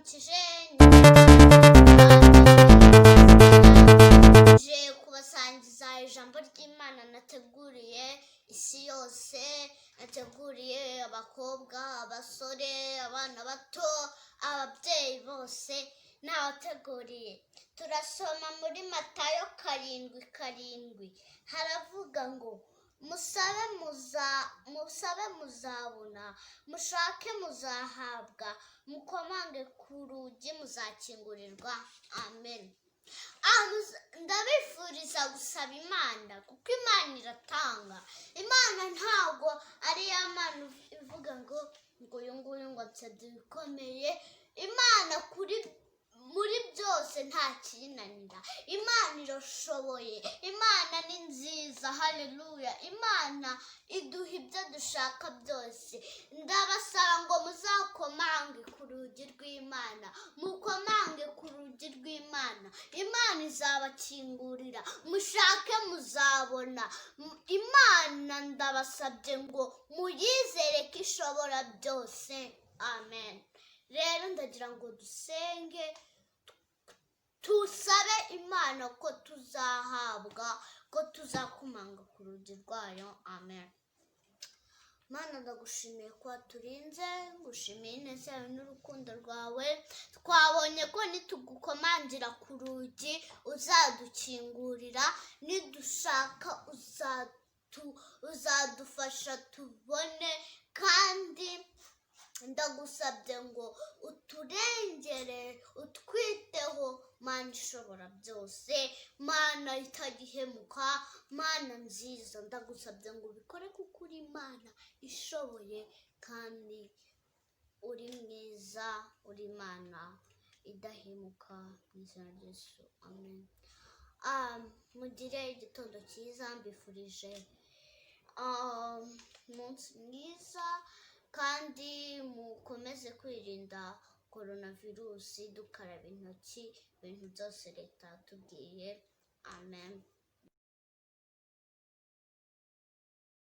Ndabaramukije, nje kubasangiza ijambo ry'Imana nateguriye isi yose, nateguriye abakobwa, abasore, abana bato, ababyeyi bose nabateguriye. Turasoma muri Matayo 7:7, haravuga ngo: "Musabe muza musabe muzabona, mushake muzahabwa, mukomange ku rugi muzakingurirwa." Amen. Ndabifuriza gusaba Imana kuko Imana iratanga. Imana ntabwo ari ya Mana ivuga ngo uyu nguyu ngo ansabye ibikomeye. Imana kuri muri byose nta kiyinanira. Imana irashoboye, Imana ni nziza, haleluya. Imana iduha ibyo dushaka byose. Ndabasaba ngo muzakomange ku rugi rw'Imana, mukomange ku rugi rw'Imana, Imana izabakingurira. Mushake muzabona. Imana ndabasabye ngo muyizere ko ishobora byose. Amen. Rero ndagira ngo dusenge, tusabe Imana ko tuzahabwa, ko tuzakomanga ku rugi rwayo. Amen. Mana, ndagushimiye ko waturinze, ngushimiye ineza yawe n'urukundo rwawe. Twabonye ko nitugukomangira ku rugi uzadukingurira, nidushaka uzadufasha tubone. Kandi ndagusabye ngo uturengere, utwiteho, Mana ishobora byose, Mana itagihemuka, Mana nziza. Ndagusabye ngo ubikore kuko uri Imana ishoboye kandi uri mwiza, uri Imana idahemuka. Mu izina rya Yesu, amen. Mugire igitondo cyiza, mbifurije umunsi mwiza kandi mukomeze kwirinda coronavirus, dukaraba intoki, ibintu byose leta yatubwiye. Amen.